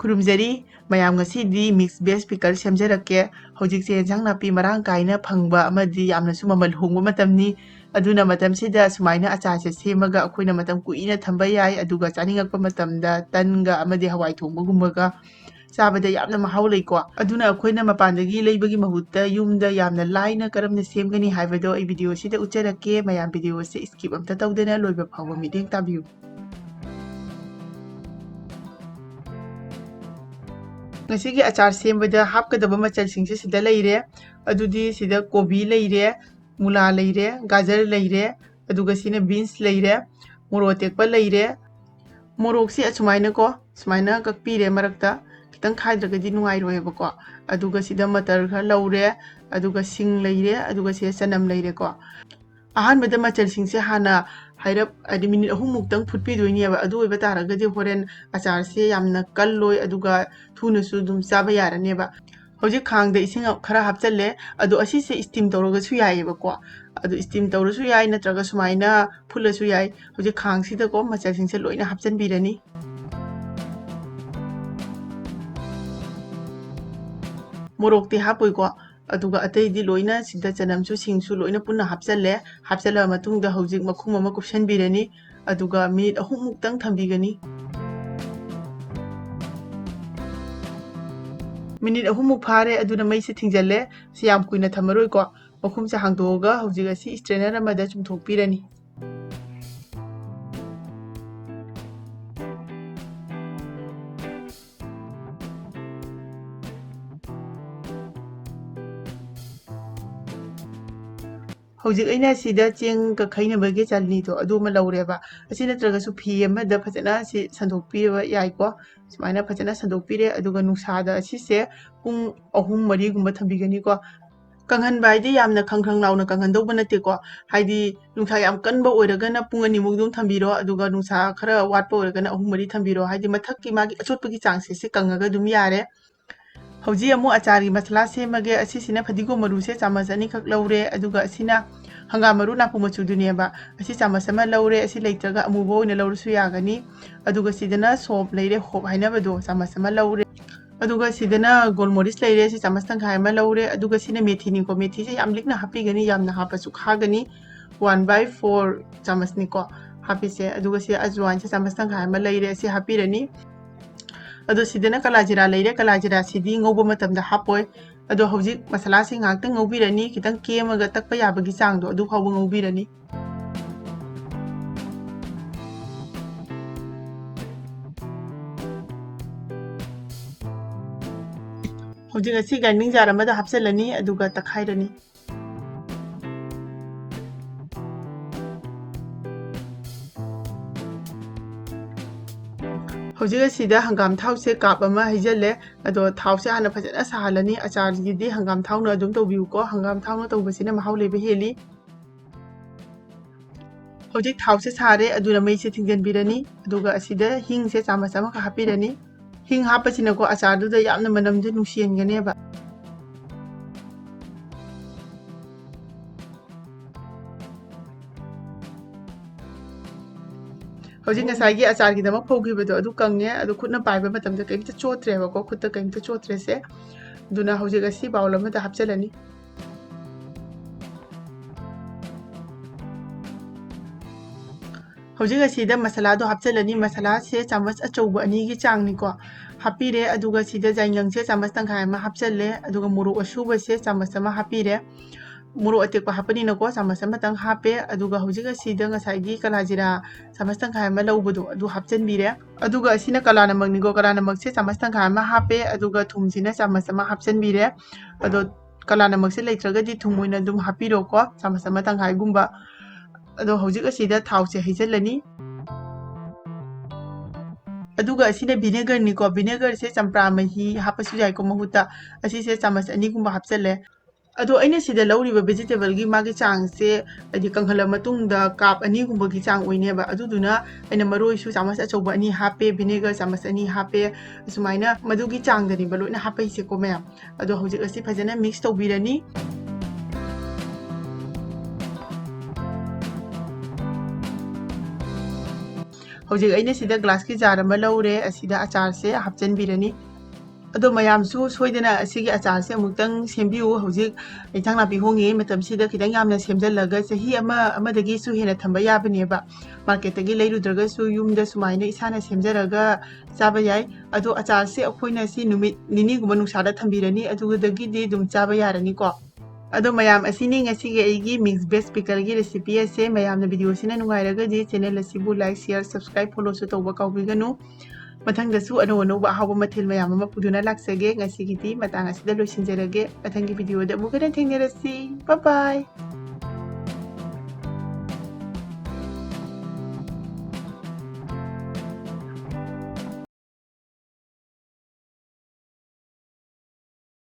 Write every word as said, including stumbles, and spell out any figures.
ꯈꯨꯔꯨꯝꯖꯔꯤ ꯃꯌꯥꯝ, ꯉꯁꯤꯗꯤ mix veg pickle ꯁꯦꯝꯖꯔꯛꯀꯦ꯫ ꯍꯧꯖꯤꯛꯁꯦ ꯏꯟꯁꯥꯡ ꯅꯥꯄꯤ ꯃꯔꯥꯡ ꯀꯥꯏꯅ ꯐꯪꯕ ꯑꯃꯗꯤ ꯌꯥꯝꯅꯁꯨ ꯃꯃꯜ ꯍꯣꯡꯕ ꯃꯇꯝꯅꯤ꯫ ꯑꯗꯨꯅ ꯃꯇꯝꯁꯤꯗ ꯁꯨꯃꯥꯏꯅ ꯑꯆꯥꯔꯁꯦ ꯁꯦꯝꯃꯒ ꯑꯩꯈꯣꯏꯅ ꯃꯇꯝ ꯀꯨꯏꯅ ꯊꯝꯕ ꯌꯥꯏ꯫ ꯑꯗꯨꯒ ꯆꯥꯅꯤꯡꯉꯛꯄ ꯃꯇꯝꯗ ꯇꯟꯒ ꯑꯃꯗꯤ ꯍꯋꯥꯏ ꯊꯣꯡꯕꯒꯨꯝꯕꯒ ꯆꯥꯕꯗ ꯌꯥꯝꯅ ꯃꯍꯥꯎ ꯂꯩꯀꯣ꯫ ꯑꯗꯨꯅ ꯑꯩꯈꯣꯏꯅ ꯃꯄꯥꯟꯗꯒꯤ ꯂꯩꯕꯒꯤ ꯃꯍꯨꯠꯇ ꯌꯨꯝꯗ ꯌꯥꯝꯅ ꯂꯥꯏꯅ ꯀꯔꯝꯅ ꯁꯦꯝꯒꯅꯤ ꯍꯥꯏꯕꯗꯣ ꯑꯩ video ꯁꯤꯗ ꯎꯠꯆꯔꯛꯀꯦ꯫ ꯃꯌꯥꯝ video ꯑꯁꯦ skip ꯑꯝꯇ ꯇꯧꯗꯅ ꯂꯣꯏꯕ ꯐꯥꯎꯕ ꯃꯤꯠꯌꯦꯡ ꯇꯥꯕꯤꯌꯨ꯫ ꯉꯁꯤꯒꯤ ꯑꯆꯥꯔ ꯁꯦꯝꯕꯗ ꯍꯥꯞꯀꯗꯕ ꯃꯆꯜꯁꯤꯡꯁꯦ ꯁꯤꯗ ꯂꯩꯔꯦ꯫ ꯑꯗꯨꯗꯤ ꯁꯤꯗ ꯀꯣꯕꯤ ꯂꯩꯔꯦ, ꯃꯨꯂꯥ ꯂꯩꯔꯦ, ꯒꯥꯖꯔ ꯂꯩꯔꯦ, ꯑꯗꯨꯒ ꯁꯤꯅ beans ꯂꯩꯔꯦ, ꯃꯣꯔꯣꯛ ꯑꯇꯦꯛꯄ ꯂꯩꯔꯦ꯫ ꯃꯣꯔꯣꯛꯁꯤ ꯑꯁꯨꯃꯥꯏꯅꯀꯣ, ꯁꯨꯃꯥꯏꯅ ꯀꯛꯄꯤꯔꯦ ꯃꯔꯛꯇ, ꯈꯤꯇꯪ ꯈꯥꯏꯗ꯭ꯔꯒꯗꯤ ꯅꯨꯡꯉꯥꯏꯔꯣꯏꯕꯀꯣ꯫ ꯑꯗꯨꯒ ꯁꯤꯗ ꯃꯇꯔ ꯈꯔ ꯂꯧꯔꯦ, ꯑꯗꯨꯒ ꯁꯤꯡ ꯂꯩꯔꯦ, ꯑꯗꯨꯒ ꯁꯤꯗ ꯆꯅꯝ ꯂꯩꯔꯦꯀꯣ꯫ ꯑꯍꯥꯟꯕꯗ ꯃꯆꯜꯁꯤꯡꯁꯦ ꯍꯥꯟꯅ ꯍꯥꯏꯔꯞ, ꯍꯥꯏꯗꯤ minute ꯑꯍꯨꯝꯃꯨꯛꯇꯪ ꯐꯨꯠꯄꯤꯗꯣꯏꯅꯦꯕ꯫ ꯑꯗꯨ ꯑꯣꯏꯕ ꯇꯥꯔꯒꯗꯤ ꯍꯣꯔꯦꯟ ꯑꯆꯥꯔꯁꯦ ꯌꯥꯝꯅ ꯀꯜꯂꯣꯏ, ꯑꯗꯨꯒ ꯊꯨꯅꯁꯨ ꯑꯗꯨꯝ ꯆꯥꯕ ꯌꯥꯔꯅꯦꯕ꯫ ꯍꯧꯖꯤꯛ ꯈꯥꯡꯗ ꯏꯁꯤꯡ ꯈꯔ ꯍꯥꯞꯆꯜꯂꯦ, ꯑꯗꯣ ꯑꯁꯤꯁꯦ steam ꯇꯧꯔꯒꯁꯨ ꯌꯥꯏꯌꯦꯕꯀꯣ꯫ ꯑꯗꯣ steam ꯇꯧꯔꯁꯨ ꯌꯥꯏ, ꯅꯠꯇ꯭ꯔꯒ ꯁꯨꯃꯥꯏꯅ ꯐꯨꯠꯂꯁꯨ ꯌꯥꯏ꯫ ꯍꯧꯖꯤꯛ ꯈꯥꯡꯁꯤꯗꯀꯣ ꯃꯆꯜꯁꯤꯡꯁꯦ ꯂꯣꯏꯅ ꯍꯥꯞꯆꯤꯟꯕꯤꯔꯅꯤ꯫ ꯃꯣꯔꯣꯛꯇꯤ ꯍꯥꯞꯄꯣꯏꯀꯣ, ꯑꯗꯨꯒ ꯑꯇꯩꯗꯤ ꯂꯣꯏꯅ ꯁꯤꯗ ꯆꯅꯝꯁꯨ ꯁꯤꯡꯁꯨ ꯂꯣꯏꯅ ꯄꯨꯟꯅ ꯍꯥꯞꯆꯜꯂꯦ꯫ ꯍꯥꯞꯆꯜꯂꯕ ꯃꯇꯨꯡꯗ ꯍꯧꯖꯤꯛ ꯃꯈꯨꯝ ꯑꯃ ꯀꯨꯞꯁꯟꯕꯤꯔꯅꯤ, ꯑꯗꯨꯒ minute ꯑꯍꯨꯝꯃꯨꯛꯇꯪ ꯊꯝꯕꯤꯒꯅꯤ꯫ Minute ꯑꯍꯨꯝꯃꯨꯛ ꯐꯥꯔꯦ, ꯑꯗꯨꯅ ꯃꯩꯁꯦ ꯊꯤꯡꯖꯜꯂꯦ꯫ ꯁꯤ ꯌꯥꯝ ꯀꯨꯏꯅ ꯊꯝꯃꯔꯣꯏꯀꯣ꯫ ꯃꯈꯨꯝꯁꯦ ꯍꯥꯡꯗꯣꯛꯑꯒ ꯍꯧꯖꯤꯛ ꯑꯁꯤ strainer ꯑꯃꯗ ꯆꯨꯝꯊꯣꯛꯄꯤꯔꯅꯤ꯫ ꯍꯧꯖꯤꯛ ꯑꯩꯅ ꯁꯤꯗ ꯆꯦꯡ ꯀꯛꯈꯩꯅꯕꯒꯤ ꯆꯥꯂꯤꯗꯣ ꯑꯗꯨ ꯑꯃ ꯂꯧꯔꯦꯕ꯫ ꯑꯁꯤ ꯅꯠꯇ꯭ꯔꯒꯁꯨ ꯐꯤ ꯑꯃꯗ ꯐꯖꯅ ꯁꯤ ꯁꯟꯗꯣꯛꯄꯤꯕ ꯌꯥꯏꯀꯣ꯫ ꯁꯨꯃꯥꯏꯅ ꯐꯖꯅ ꯁꯟꯗꯣꯛꯄꯤꯔꯦ, ꯑꯗꯨꯒ ꯅꯨꯡꯁꯥꯗ ꯑꯁꯤꯁꯦ ꯄꯨꯡ ꯑꯍꯨꯝ ꯃꯔꯤꯒꯨꯝꯕ ꯊꯝꯕꯤꯒꯅꯤꯀꯣ꯫ ꯀꯪꯍꯟꯕ ꯍꯥꯏꯗꯤ ꯌꯥꯝꯅ ꯈꯪ ꯈꯪ ꯂꯥꯎꯅ ꯀꯪꯍꯟꯗꯧꯕ ꯅꯠꯇꯦꯀꯣ꯫ ꯍꯥꯏꯗꯤ ꯅꯨꯡꯁꯥ ꯌꯥꯝ ꯀꯟꯕ ꯑꯣꯏꯔꯒꯅ ꯄꯨꯡ ꯑꯅꯤꯃꯨꯛ ꯑꯗꯨꯝ ꯊꯝꯕꯤꯔꯣ, ꯑꯗꯨꯒ ꯅꯨꯡꯁꯥ ꯈꯔ ꯋꯥꯠꯄ ꯑꯣꯏꯔꯒꯅ ꯑꯍꯨꯝ ꯃꯔꯤ ꯊꯝꯕꯤꯔꯣ꯫ ꯍꯥꯏꯗꯤ ꯃꯊꯛꯀꯤ ꯃꯥꯒꯤ ꯑꯆꯣꯠꯄꯒꯤ ꯆꯥꯡꯁꯦ ꯁꯤ ꯀꯪꯉꯒ ꯑꯗꯨꯝ ꯌꯥꯔꯦ꯫ ꯍꯧꯖꯤꯛ ꯑꯃꯨꯛ ꯑꯆꯥꯔꯒꯤ ꯃꯁꯥꯂꯥ ꯁꯦꯝꯃꯒꯦ꯫ ꯑꯁꯤꯁꯤꯅ ꯐꯗꯤꯒꯣꯝ ꯃꯔꯨꯁꯦ ꯆꯥꯃꯁ ꯑꯅꯤꯈꯛ ꯂꯧꯔꯦ, ꯑꯗꯨꯒ ꯑꯁꯤꯅ ꯍꯪꯒꯥꯝ ꯃꯔꯨ ꯅꯥꯄꯨ ꯃꯆꯨꯗꯨꯅꯦꯕ꯫ ꯑꯁꯤ ꯆꯥꯃꯁ ꯑꯃ ꯂꯧꯔꯦ, ꯑꯁꯤ ꯂꯩꯇ꯭ꯔꯒ ꯑꯃꯨꯕ ꯑꯣꯏꯅ ꯂꯧꯔꯁꯨ ꯌꯥꯒꯅꯤ꯫ ꯑꯗꯨꯒ ꯁꯤꯗꯅ ꯁꯣꯞ ꯂꯩꯔꯦ, ꯍꯣꯞ ꯍꯥꯏꯅꯕꯗꯣ, ꯆꯥꯃꯁ ꯑꯃ ꯂꯧꯔꯦ꯫ ꯑꯗꯨꯒ ꯁꯤꯗꯅ ꯒꯣꯜꯃꯣꯔꯤꯁ ꯂꯩꯔꯦ, ꯁꯤ ꯆꯥꯃꯁ ꯇꯪꯈꯥꯏ ꯑꯃ ꯂꯧꯔꯦ꯫ ꯑꯗꯨꯒ ꯁꯤꯅ ꯃꯦꯊꯤꯅꯤꯀꯣ, ꯃꯦꯊꯤꯁꯦ ꯌꯥꯝ ꯂꯤꯛꯅ ꯍꯥꯞꯄꯤꯒꯅꯤ, ꯌꯥꯝꯅ ꯍꯥꯞꯄꯁꯨ ꯈꯥꯒꯅꯤ꯫ One by four ꯆꯥꯃꯁꯅꯤꯀꯣ ꯍꯥꯞꯄꯤꯁꯦ꯫ ꯑꯗꯨꯒ ꯁꯤ ꯑꯖꯋꯥꯏꯟꯁꯦ ꯆꯥꯃꯁ ꯇꯪꯈꯥꯏ ꯑꯃ ꯂꯩꯔꯦ, ꯁꯤ ꯍꯥꯞꯄꯤꯔꯅꯤ꯫ ꯑꯗꯣ ꯁꯤꯗꯅ ꯀꯂꯥ ꯖꯤꯔꯥ ꯂꯩꯔꯦ, ꯀꯂꯥ ꯖꯤꯔꯥꯁꯤꯗꯤ ꯉꯧꯕ ꯃꯇꯝꯗ ꯍꯥꯞꯄꯣꯏ꯫ ꯑꯗꯣ ꯍꯧꯖꯤꯛ ꯃꯁꯥꯂꯥꯁꯤ ꯉꯥꯏꯍꯥꯛꯇꯪ ꯉꯧꯕꯤꯔꯅꯤ, ꯈꯤꯇꯪ ꯀꯦꯝꯃꯒ ꯇꯛꯄ ꯌꯥꯕꯒꯤ ꯆꯥꯡꯗꯣ ꯑꯗꯨ ꯐꯥꯎꯕ ꯉꯧꯕꯤꯔꯅꯤ꯫ ꯍꯧꯖꯤꯛ ꯑꯁꯤ grinding jar ꯑꯃꯗ ꯍꯥꯞꯆꯤꯜꯂꯅꯤ, ꯑꯗꯨꯒ ꯇꯛꯈꯥꯏꯔꯅꯤ꯫ ꯍꯧꯖꯤꯛ ꯑꯁꯤꯗ ꯍꯪꯒꯥꯝ ꯊꯥꯎꯁꯦ ꯀꯥꯞ ꯑꯃ ꯍꯩꯖꯜꯂꯦ꯫ ꯑꯗꯣ ꯊꯥꯎꯁꯦ ꯍꯥꯟꯅ ꯐꯖꯅ ꯁꯥꯍꯜꯂꯅꯤ꯫ ꯑꯆꯥꯔꯒꯤꯗꯤ ꯍꯪꯒꯥꯝ ꯊꯥꯎꯅ ꯑꯗꯨꯝ ꯇꯧꯕꯤꯌꯨꯀꯣ, ꯍꯪꯒꯥꯝ ꯊꯥꯎꯅ ꯇꯧꯕꯁꯤꯅ ꯃꯍꯥꯎ ꯂꯩꯕ ꯍꯦꯜꯂꯤ꯫ ꯍꯧꯖꯤꯛ ꯊꯥꯎꯁꯦ ꯁꯥꯔꯦ, ꯑꯗꯨꯅ ꯃꯩꯁꯦ ꯊꯤꯡꯖꯤꯟꯕꯤꯔꯅꯤ꯫ ꯑꯗꯨꯒ ꯑꯁꯤꯗ ꯍꯤꯡꯁꯦ ꯆꯥꯃꯁ ꯑꯃꯈꯛ ꯍꯥꯞꯄꯤꯔꯅꯤ꯫ ꯍꯤꯡ ꯍꯥꯞꯄꯁꯤꯅꯀꯣ ꯑꯆꯥꯔꯗꯨꯗ ꯌꯥꯝꯅ ꯃꯅꯝꯁꯦ ꯅꯨꯡꯁꯤꯍꯟꯒꯅꯦꯕ꯫ ꯍꯧꯖꯤꯛ ꯉꯁꯥꯏꯒꯤ ꯑꯆꯥꯔꯒꯤꯗꯃꯛ ꯐꯧꯈꯤꯕꯗꯣ ꯑꯗꯨ ꯀꯪꯉꯦ, ꯑꯗꯣ ꯈꯨꯠꯅ ꯄꯥꯏꯕ ꯃꯇꯝꯗ ꯀꯔꯤꯝꯇ ꯆꯣꯠꯇ꯭ꯔꯦꯕꯀꯣ, ꯈꯨꯠꯇ ꯀꯔꯤꯝꯇ ꯆꯣꯠꯇ꯭ꯔꯦꯁꯦ꯫ ꯑꯗꯨꯅ ꯍꯧꯖꯤꯛ ꯑꯁꯤ bowl ꯑꯃꯗ ꯍꯥꯞꯆꯤꯜꯂꯅꯤ꯫ ꯍꯧꯖꯤꯛ ꯑꯁꯤꯗ ꯃꯁꯥꯂꯥꯗꯣ ꯍꯥꯞꯆꯤꯜꯂꯅꯤ꯫ ꯃꯁꯥꯂꯥꯁꯦ ꯆꯥꯃꯁ ꯑꯆꯧꯕ ꯑꯅꯤꯒꯤ ꯆꯥꯡꯅꯤꯀꯣ ꯍꯥꯞꯄꯤꯔꯦ꯫ ꯑꯗꯨꯒ ꯁꯤꯗ ꯌꯥꯏꯉꯪꯁꯦ ꯆꯥꯃꯁ ꯇꯪꯈꯥꯏ ꯑꯃ ꯍꯥꯞꯆꯤꯜꯂꯦ꯫ ꯑꯗꯨꯒ ꯃꯣꯔꯣꯛ ꯑꯁꯨꯕꯁꯦ ꯆꯥꯃꯁ ꯑꯃ ꯍꯥꯞꯄꯤꯔꯦ꯫ ꯃꯣꯔꯣꯛ ꯑꯇꯦꯛꯄ ꯍꯥꯞꯄꯅꯤꯅꯀꯣ ꯆꯥꯃꯁ ꯑꯃꯇꯪ ꯍꯥꯞꯄꯦ꯫ ꯑꯗꯨꯒ ꯍꯧꯖꯤꯛ ꯑꯁꯤꯗ ꯉꯁꯥꯏꯒꯤ ꯀꯂꯥ ꯖꯤꯔꯥ ꯆꯥꯃꯁ ꯇꯪꯈꯥꯏ ꯑꯃ ꯂꯧꯕꯗꯣ ꯑꯗꯨ ꯍꯥꯞꯆꯤꯟꯕꯤꯔꯦ꯫ ꯑꯗꯨꯒ ꯑꯁꯤꯅ ꯀꯂꯥ ꯅꯃꯛꯅꯤꯀꯣ, ꯀꯂꯥ ꯅꯃꯛꯁꯦ ꯆꯥꯃꯁ ꯇꯪꯈꯥꯏ ꯑꯃ ꯍꯥꯞꯄꯦ꯫ ꯑꯗꯨꯒ ꯊꯨꯝꯁꯤꯅ ꯆꯥꯃꯁ ꯑꯃ ꯍꯥꯞꯆꯤꯟꯕꯤꯔꯦ꯫ ꯑꯗꯣ ꯀꯂꯥ ꯅꯃꯛꯁꯦ ꯂꯩꯇ꯭ꯔꯒꯗꯤ ꯊꯨꯝ ꯑꯣꯏꯅ ꯑꯗꯨꯝ ꯍꯥꯞꯄꯤꯔꯣꯀꯣ, ꯆꯥꯃꯁ ꯑꯃ ꯇꯪꯈꯥꯏꯒꯨꯝꯕ꯫ ꯑꯗꯣ ꯍꯧꯖꯤꯛ ꯑꯁꯤꯗ ꯊꯥꯎꯁꯦ ꯍꯩꯖꯤꯜꯂꯅꯤ꯫ ꯑꯗꯨꯒ ꯑꯁꯤꯅ vinegarꯅꯤꯀꯣ, vinegarꯁꯦ ꯆꯝꯄ꯭ꯔꯥ ꯃꯍꯤ ꯍꯥꯞꯄꯁꯨ ꯌꯥꯏꯀꯣ ꯃꯍꯨꯠꯇ꯫ ꯑꯁꯤꯁꯦ ꯆꯥꯃꯁ ꯑꯅꯤꯒꯨꯝꯕ ꯍꯥꯞꯆꯜꯂꯦ꯫ ꯑꯗꯣ ꯑꯩꯅ ꯁꯤꯗ ꯂꯧꯔꯤꯕ vegetableꯒꯤ ꯃꯥꯒꯤ ꯆꯥꯡꯁꯦ ꯍꯥꯏꯗꯤ ꯀꯪꯍꯜꯂ ꯃꯇꯨꯡꯗ cup ꯑꯅꯤꯒꯨꯝꯕꯒꯤ ꯆꯥꯡ ꯑꯣꯏꯅꯦꯕ꯫ ꯑꯗꯨꯗꯨꯅ ꯑꯩꯅ ꯃꯔꯣꯏꯁꯨ ꯆꯥꯃꯁ ꯑꯆꯧꯕ ꯑꯅꯤ ꯍꯥꯞꯄꯦ, vinegar ꯆꯥꯃꯁ ꯑꯅꯤ ꯍꯥꯞꯄꯦ꯫ ꯑꯁꯨꯃꯥꯏꯅ ꯃꯗꯨꯒꯤ ꯆꯥꯡꯗꯅꯦꯕ ꯂꯣꯏꯅ ꯍꯥꯞꯄꯛꯏꯁꯦꯀꯣ ꯃꯌꯥꯝ꯫ ꯑꯗꯣ ꯍꯧꯖꯤꯛ ꯑꯁꯤ ꯐꯖꯅ mix ꯇꯧꯕꯤꯔꯅꯤ꯫ ꯍꯧꯖꯤꯛ ꯑꯩꯅ ꯁꯤꯗ ꯒ꯭ꯂꯥꯁꯀꯤ ꯖꯥꯔ ꯑꯃ ꯂꯧꯔꯦ, ꯑꯁꯤꯗ ꯑꯆꯥꯔꯁꯦ ꯍꯥꯞꯆꯤꯟꯕꯤꯔꯅꯤ꯫ ꯑꯗꯣ ꯃꯌꯥꯝꯁꯨ ꯁꯣꯏꯗꯅ ꯑꯁꯤꯒꯤ ꯑꯆꯥꯔꯁꯦ ꯑꯃꯨꯛꯇꯪ ꯁꯦꯝꯕꯤꯌꯨ꯫ ꯍꯧꯖꯤꯛ ꯏꯟꯁꯥꯡ ꯅꯥꯄꯤ ꯍꯣꯡꯉꯤꯉꯩ ꯃꯇꯝꯁꯤꯗ ꯈꯤꯇꯪ ꯌꯥꯝꯅ ꯁꯦꯝꯖꯤꯜꯂꯒ ꯆꯍꯤ ꯑꯃ ꯑꯃꯗꯒꯤꯁꯨ ꯍꯦꯟꯅ ꯊꯝꯕ ꯌꯥꯕꯅꯦꯕ꯫ ꯃꯥꯔꯀꯦꯠꯇꯒꯤ ꯂꯩꯔꯨꯗ꯭ꯔꯒꯁꯨ ꯌꯨꯝꯗ ꯁꯨꯃꯥꯏꯅ ꯏꯁꯥꯅ ꯁꯦꯝꯖꯔꯒ ꯆꯥꯕ ꯌꯥꯏ꯫ ꯑꯗꯣ ꯑꯆꯥꯔꯁꯦ ꯑꯩꯈꯣꯏꯅ ꯁꯤ ꯅꯨꯃꯤꯠ ꯅꯤꯅꯤꯒꯨꯝꯕ ꯅꯨꯡꯁꯥꯗ ꯊꯝꯕꯤꯔꯅꯤ, ꯑꯗꯨꯗꯒꯤꯗꯤ ꯑꯗꯨꯝ ꯆꯥꯕ ꯌꯥꯔꯅꯤꯀꯣ꯫ ꯑꯗꯣ ꯃꯌꯥꯝ, ꯑꯁꯤꯅꯤ ꯉꯁꯤꯒꯤ ꯑꯩꯒꯤ mix veg pickleꯒꯤ recipe ꯑꯁꯦ꯫ ꯃꯌꯥꯝꯅ video ꯁꯤꯅ ꯅꯨꯡꯉꯥꯏꯔꯒꯗꯤ channel ꯑꯁꯤꯕꯨ like, share, subscribe, followꯁꯨ ꯇꯧꯕ ꯀꯥꯎꯕꯤꯒꯅꯨ꯫ ꯃꯊꯪꯗꯁꯨ ꯑꯅꯧ ꯑꯅꯧꯕ ꯑꯍꯥꯎꯕ ꯃꯊꯦꯜ ꯃꯌꯥꯝ ꯑꯃ ꯄꯨꯗꯨꯅ ꯂꯥꯛꯆꯒꯦ꯫ ꯉꯁꯤꯒꯤꯗꯤ ꯃꯇꯥꯡ ꯑꯁꯤꯗ ꯂꯣꯏꯁꯤꯟꯖꯔꯒꯦ꯫ ꯃꯊꯪꯒꯤ videoꯗ ꯑꯃꯨꯛ ꯍꯟꯅ ꯊꯦꯡꯅꯔꯁꯤ꯫ Bye bye꯫